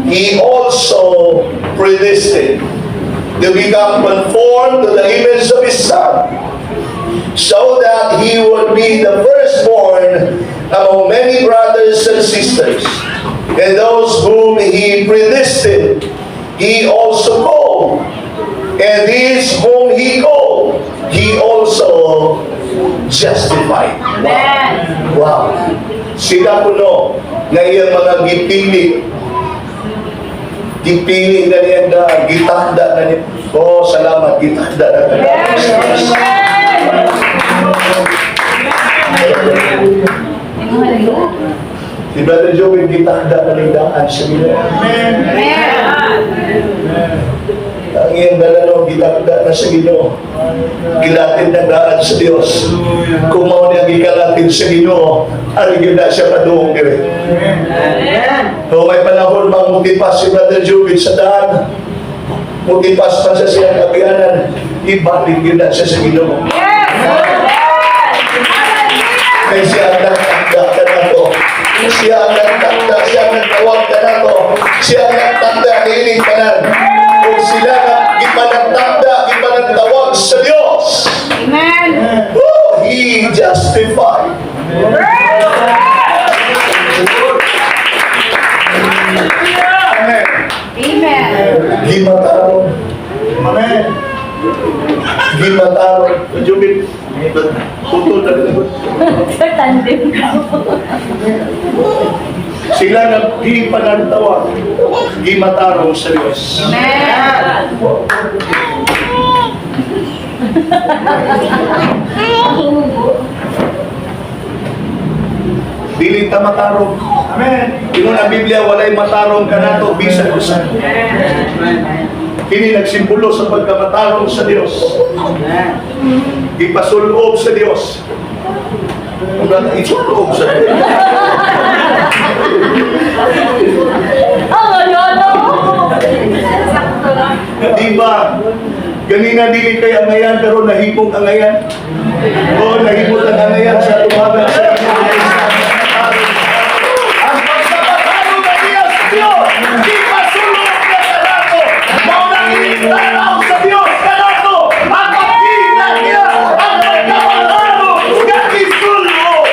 he also predestined to become conformed to the image of his Son, so that he would be the firstborn among many brothers and sisters. And those whom he predestined, he also called. And these whom he called, he also justified." Amen. Wow. Sila kuno nga iyang mga gipili. Gipili na niya na, gitakda na niya. Oh, salamat, gitakda na niya. Yes. Amen. Si Brother Joey, gitakda na niya daan sa Ginoo. Amen. Ang iyang dalano, gitakda na sa Ginoo. Gilatid na daan sa Dios. Kung mao niya gikalatid sa Ginoo, ari gyud na siya padung diri. Amen. So may panahon bang mutipas si Brother Joey sa daan? Mutipas pa sa siyang kabiyanan, ibalik yun na siya sa Ginoo. Yes. Amen. Kay siya ang nagtakda kanato. Siya ang nagtakda, siya ang nagtawag kanato. Siya ang nagtakda niining tanan. Kung sila nga gipanagtakda, gipanagtawag sa Dios. Amen. Oh, He justified. Praise God. Amen. Gimatarong. Amen. Gimatarong. Jubit, putol na rin. Tandem. Sila nga gipanagtawag, gimatarong sa Dios. Amen. Dili ta matarong. Amen. Ingon ang Biblia, walay matarong kanato bisan usa. Kini nagsimbolo sa pagkamatarong sa Dios. Ipasulob sa Dios. Kung na isulob sa Dios. Oh, lolo. Sakto lang. Di ba? Ganina dili kay angayan pero nahimong angayan. O nahimot ang angayan sa tumagan sa Ginoo. Ang pagkamatarong na niya sa Dios, di pasulog niya kanato. Mao nang initanaw sa Dios kanato. Ang pagkita niya, ang pagkamatarong nga gisulog.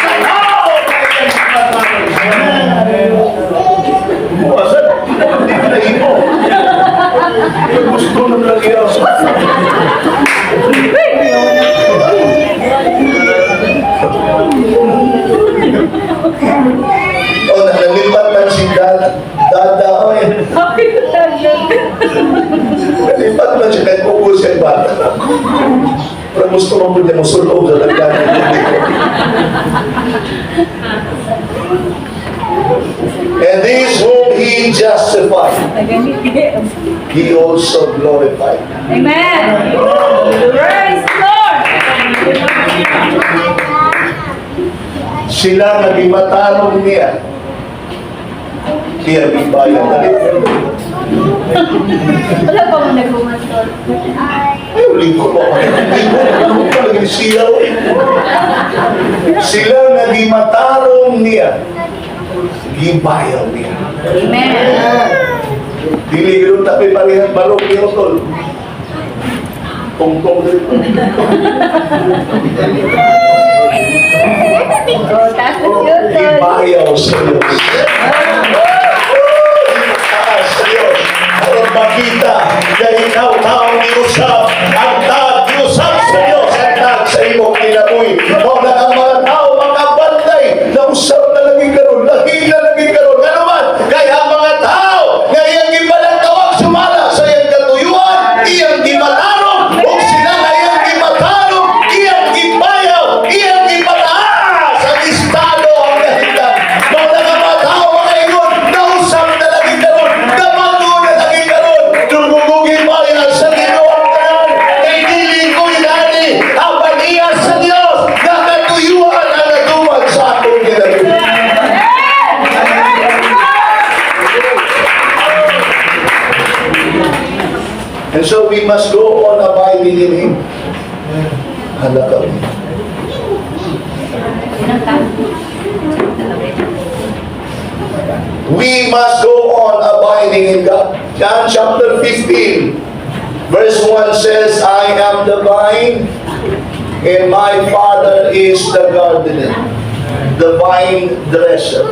Sa tao na iyang matarong. Buwasan, hindi ko nahimo. Gusto na lang iya. Oh, nalipat man si Dada, oy. Happy to tandem. Nalipat man siya, nagkuko siya bata. Pero gusto mo po niya musulob sa lagyan. And these whom he justified, he also glorified. Amen. Praise the Lord. Sila nga gimatarong niya. Siya gibayaw. Dali. Wala pa mo nagkumantol. Ay, lingko pa. Lingko, lingko lagi siya. Oy. Sila nga gimatarong niya. Gibayaw niya. Amen. Dili yun tapi parehang balog niyo, tol. Tungtong dito. Oh, taas na siya, tol. Gibayaw sa Diyos. Taas sa Diyos. Aron makita na ikaw taong giusap, ang tag giusap sa Diyos, ang tag sa imong kinabuhi. Mao na ang mga tao makabantay na usap na lagi karon, lahi na lagi karon. Ngano man, kay ang mga tao nga iyang gipalatawag sumala sa iyang katuyuan, iyang gimatarong, ug sila nga iyang gimatarong, iyang gibayaw, iyang gipataas ang estado ang kahimtang. Mao na ang mga tao makaingon, nausap na lagi karon, namago na lagi karon, dumugugi bayan sa Ginoo ang tanan, kay dili ko inani, apan iya sa Dios, nga katuyuan ang natuman sa atong kinabuhi. Amen. Praise Lord. And so we must go on abiding in Him. Hala ka. Sinang tao? We must go on abiding in God. John chapter 15, verse 1 says, "I am the vine, and my Father is the gardener," the vine dresser.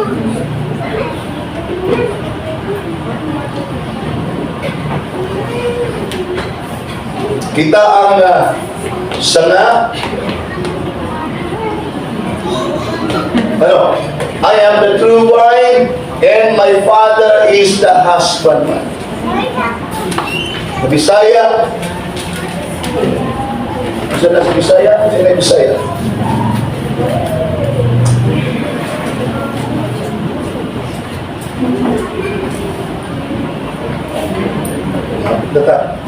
Kita ang sanga. Ano? "I am the true vine, and my Father is the husbandman." Sa Bisaya, saan na sa Bisaya? Saan na Bisaya? Data.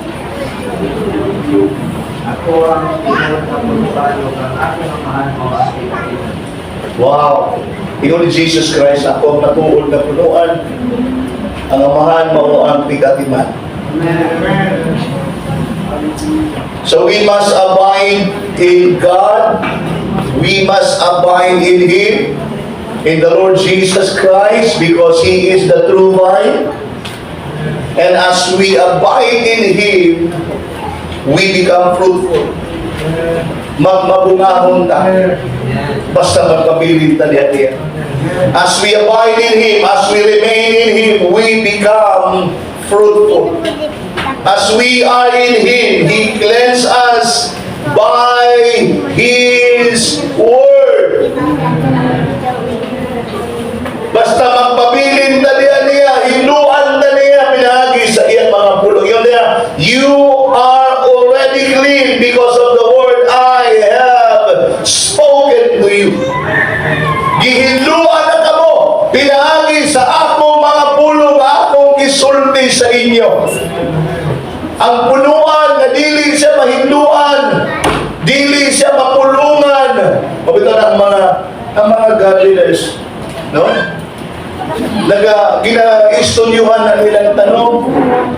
Ako ang tinuod na punuan ug ang akong Amahan mao ang tig-atiman. Wow! Ingon ni Jesus Christ, "Ako ang matuod na punuan, ang Amahan mao ang tig-atiman." Amen. So we must abide in God. We must abide in Him, in the Lord Jesus Christ, because He is the true vine. And as we abide in Him, we become fruitful. Magmabungahon ta. Basta magpabilin ta diha niya. As we abide in Him, as we remain in Him, we become fruitful. As we are in Him, He cleanse us by His Word. Basta magpabilin ta diha niya, hinluan ta niya, pinaagi sa iyang mga pulong. Yun niya, "You are already clean because of the word I have spoken to you." Gihinluan na kamo, pinaagi sa akong mga pulong, akong gisulti sa inyo. Ang punuan nga dili siya mahinluan, dili siya mapulungan. Mabito na ang mga gardeners, no? Naga gina-istudyuhan na nilang tanom.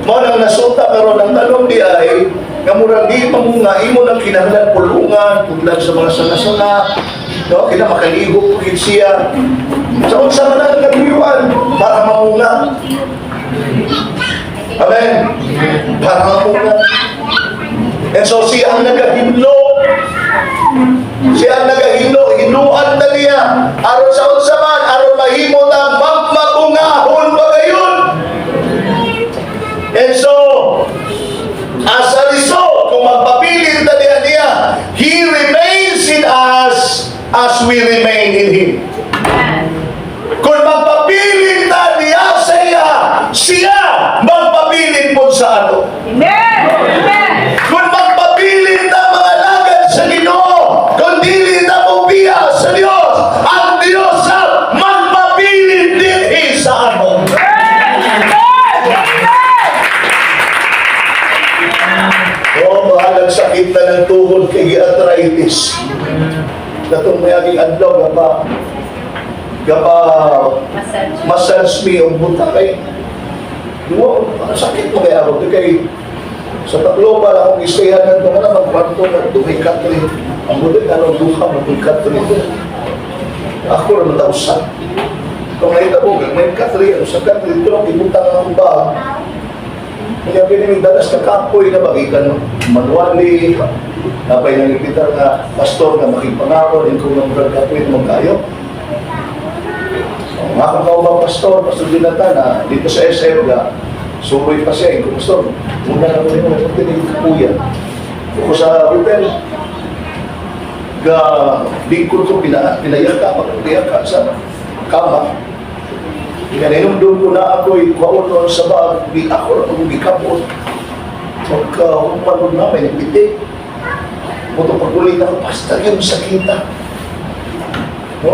Mao nang nasuta karon ang tanom di ay nga murag di mamunga, imo nang kinahanglan pulungan, pudlan sa mga sanga-sanga, no? Kina makalihok pud siya. Sa unsa man ang katuyuan para mamunga. Amen. Para mamunga. And so siya ang nagahinlo. Siya ang nagahinlo, hinluan na niya. Aron sa unsa man, aron mahimo na magmabungahon pagayon. And so, as a result, kung magpabilin ta diha niya, He remains in us as we remain in Him. Kung magpabilin ta niya sa iya, siya magpabilin po sa ato. Amen. Amen. Kung magpabilin ta mga lagad sa Ginoo, kung dili ta mobiya sa Dios, ang Dios sa magpabilin din sa ato. Praise Lord. Amen. Oh, bahalag sakit na ng tuhod kay arthritis. Katong mayaging adlaw gapa Massage. Massage me og buta kay duwa ang sakit mo kay ako kay sa Tacloban akong istayan ngadto nga na magkwarto na duhay katre ang buta karon duha mo katre ako ra man usa. Kung nakita mo may katre ang sa katre dito lang ibutang akong bag. Kaya pinimig dalas ka kapoy na bagikan manually. Napay nang imbitar nga pastor nga makipangako din kung nang murag kapoy magkayo. O, nga akong kaubang pastor, Pastor Jonathan, na dito sa SM ga, suroy pa siya, ko, "Pastor, muna na ko nimo, may kapuya." Ako sa hotel, ga lingkod ko, pinayaka, pagpayaka sa kama. Kaya ko na ako, ikuha sa bag, di ako na pag-gikapot. Pagka umalog na, may nagbitik. Muto pagulit ako, basta yun sakita. No?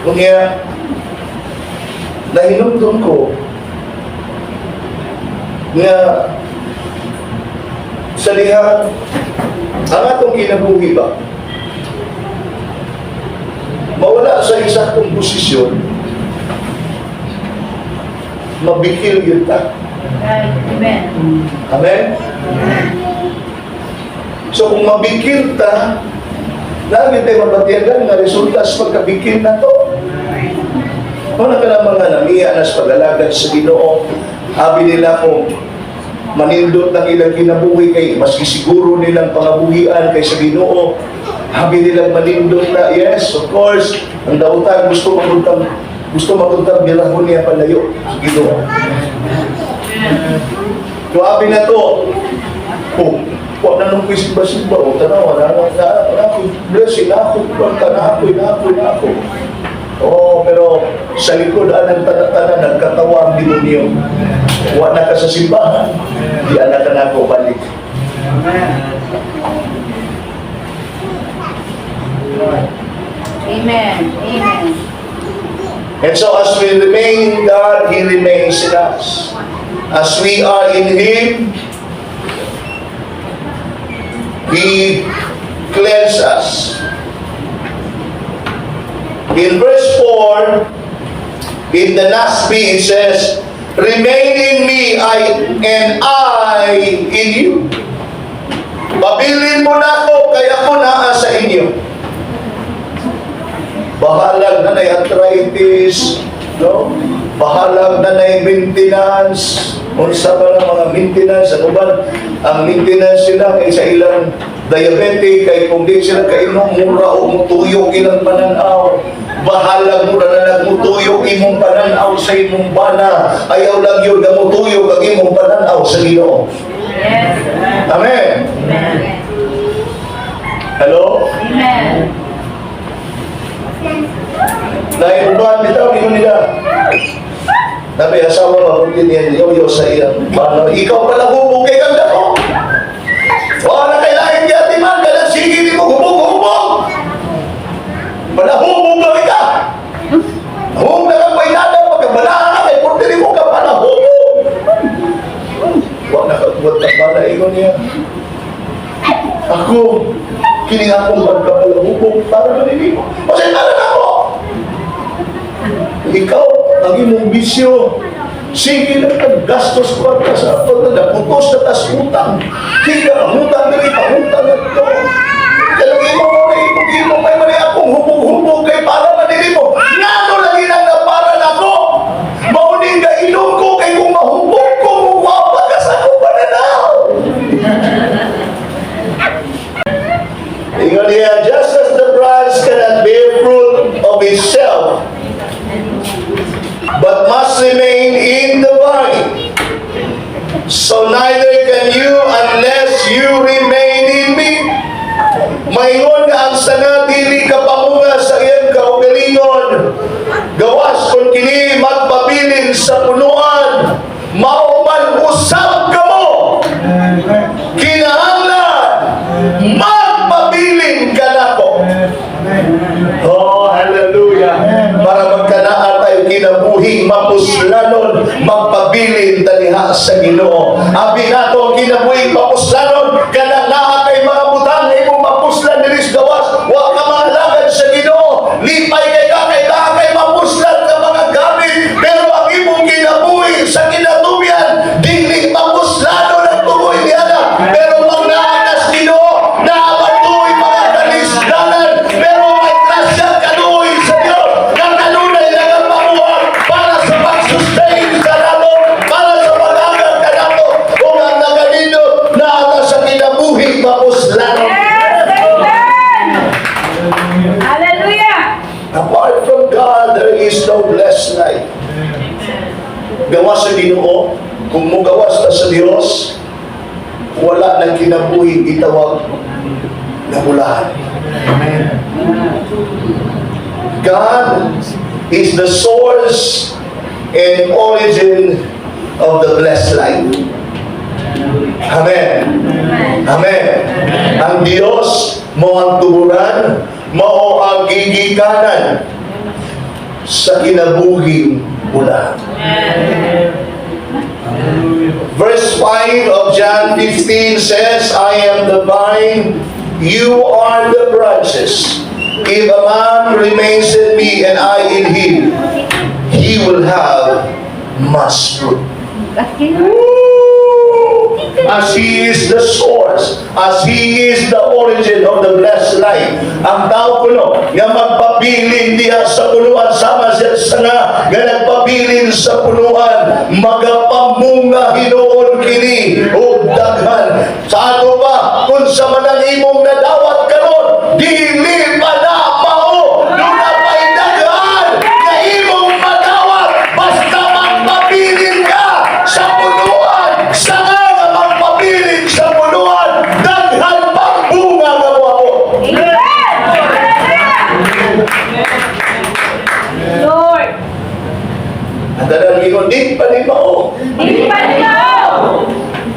Kanya, nahinumdum ko nga sa diha ang atong kinabuhi ba mawala sa isaktong posisyon, mabikil yun ta. Right. Amen. Amen? So kung mabikil ta, lagi tayo mabatiyagan nga resulta sa pagkabikil na to. Kung na ka na mga namiya na sa pag-alagad sa Ginoo, abi nila kung manindot ng ilang kinabuhi kay maski siguro nilang pangabuhian kay sa Ginoo, abi nilang manindot na, yes, of course, ang dautan gusto maguntang bilahon niya palayo sa Ginoo. So abi na to, oh, wa na nung simba-simba, oh, tanawa, na, na, na, na, ako, blessing, na ako, kwarta, na ako, na ako, na ako. Oh, pero sa likod anang tanan nagkatawa ang demonyo. Wa na ka sa simbahan, di ana ka na ako balik. Amen. Amen. Amen. And so as we remain in God, He remains in us. As we are in Him, He cleanses us. In verse 4, in the NASB, it says, "Remain in me, I and I in you." Pabilin mo na ako, kaya ako naa sa inyo. Bahalag na nay arthritis, no? Bahalag na nay maintenance. Unsa ba ng mga maintenance? Ano ba? Ang maintenance sila kay sa ilang diabetic, kay kung di sila kainom, mura o mutuyok ilang pananaw. Bahalag mura na nagmutuyok imong pananaw sa imong bana. Ayaw lang yun, gamutuyok ang imong pananaw sa Ginoo. Yes. Amen. Amen. Hello? Amen. Dahil uban, bitaw, ingon nila. Nabi, asawa ba, kung niya, yoyo sa iyang bana. Ikaw pala hubog kay kang dako. Wala kay lain di man, kaya sige di mo hubog-hubog. Palahubog lang ka. Hubog na kang painada, pagkabalaan ka, kay porte mo ka palahubog. Wala ka buat ka bana, ingon niya. Ako, kini akong pagkapalahubog para manini mo. Kasi para na ako. Ikaw, ang imong bisyo, sige lang kag gastos kwarta sa ato na naputos na tas utang. Higa ang utang diri, pangutang na to. Kaya imo mo na imong imo may mali akong hubog-hubog kay para manini mo. Ngano lagi nang napara nako? Mauning ga ilong ko kay kung mahubog ko, muwapa ka sa akong pananaw. Ingon niya, "Just as the branch cannot bear fruit of itself, but must remain in the vine, so neither can you unless you remain in me." Maingon nga ang sanga dili ka pamunga sa iyang kaugalingon, gawas kung kini magpabilin sa punuan, mao man usab kamo, kinahanglan magpabilin kanako. Oh, hallelujah. Para magkanaa tayo kinabuhi, mapuslanon, magpabilin taliha sa Ginoo. Abi nato ang kinabuhi mapuslanon, kanang naa kay mga butang na imong mapuslan diri sa gawas, wa ka mahalagad sa Ginoo. Lipay kay ka kay naa kay mapuslan ka mga gamit, pero ang imong kinabuhi sa kinatubian dili mapuslanon ang tugoy niya. Pero pag naa ka sa Ginoo, naabatuoy mga kalisdanan, pero may grasya kaluoy sa Dios nga kanunay nagapamuhat para sa pag-sustain sa nato, para sa pag-agad kanato, kung ang nagalindot naa ta sa ang kinabuhi gitawag na bulahan. God is the source and origin of the blessed life. Amen. Amen. Ang Diyos mao ang tuburan, mao ang gigikanan sa kinabuhing bulahan. Verse 5 of John 15 says, "I am the vine, you are the branches. If a man remains in me and I in him, he will have much fruit." Woo! As He is the source, as He is the origin of the blessed life. Ang tao kuno nga magpabilin diha sa punuan sama siya sa nga nagpabilin sa punuan, magapamunga hinuon kini og daghan. Sa ato pa, kung unsa man ang imong nadawat karon, dili pa na mao, duna pa'y daghan nga imong madawat basta magpabilin ka sa punuan. Sa nga magpabilin sa punuan, daghan pang bunga nga moabot. Amen. Lord. Ang tanan ingon, "Di pa ni mao." Di pa ni mao.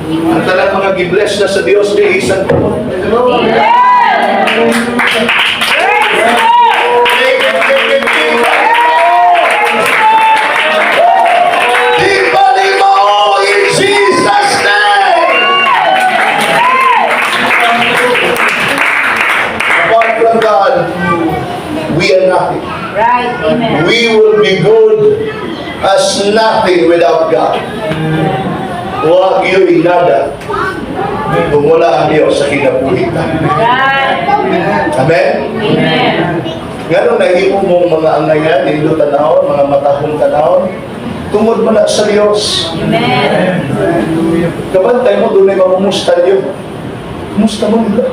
Ang tanan mga gibless na sa Dios ni isan ko. Amen. Praise the Lord. Di pa ni mao. Di pa ni mao in Jesus' name. Apart from God, we are nothing. Right. Amen. We will be good as nothing without God. Wa gyuy nada kung wala ang Diyos sa kinabuhi ta. Right. Amen? Amen. Nganong nahimo mong mga angayan, nindot tanawon, mga matahong tanawon, tungod man na sa Diyos. Amen. Kabantay mo, dunay mamumusta niyo. Kumusta mo nila?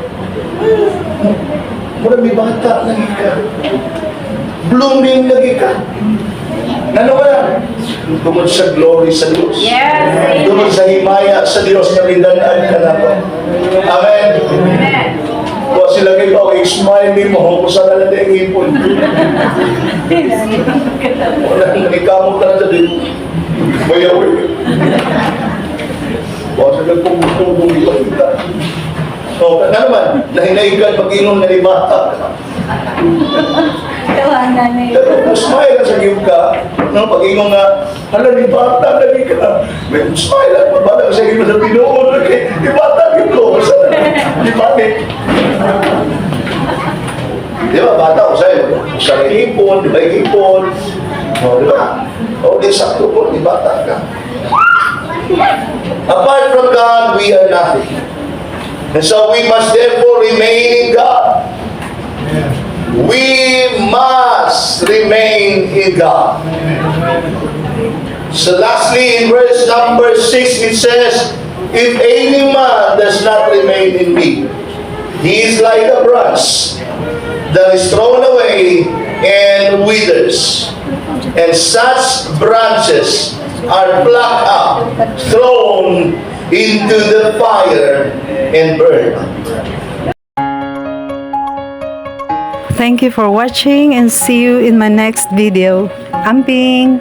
Mura may bata lagi ka. Blooming lagi ka. Ano ba? Tungod sa glory sa Diyos. Yes. Tungod sa himaya sa Diyos na mindanaan ka na to. Amen. Amen. Wa sila kay ba, smile mo, kung saan na lang ipon. Wala, nanikamot na lang sa dito. Bayaw eh. Wa sila kung gusto mong ipakita. So, na naman, nahinaigan pag-inom na ni bata. Tawanan na yun. Pero kung smile ka sa giyog ka, no, pag-ingon nga, "Hala, ni bata, lagi ka." May smile lang, mabala ka sa giyog sa tinuod, okay, ni bata, yun ko, sa ni panic. Di ba, bata, usay, sa ipon, di ba, ipon, o, di ba? O, di sakto po, di bata ka. Apart from God, we are nothing. And so we must therefore remain in God. We must remain in God. So lastly, in verse number 6, it says, "If any man does not remain in me, he is like a branch that is thrown away and withers. And such branches are plucked up, thrown into the fire, and burned." Thank you for watching and see you in my next video. Amping!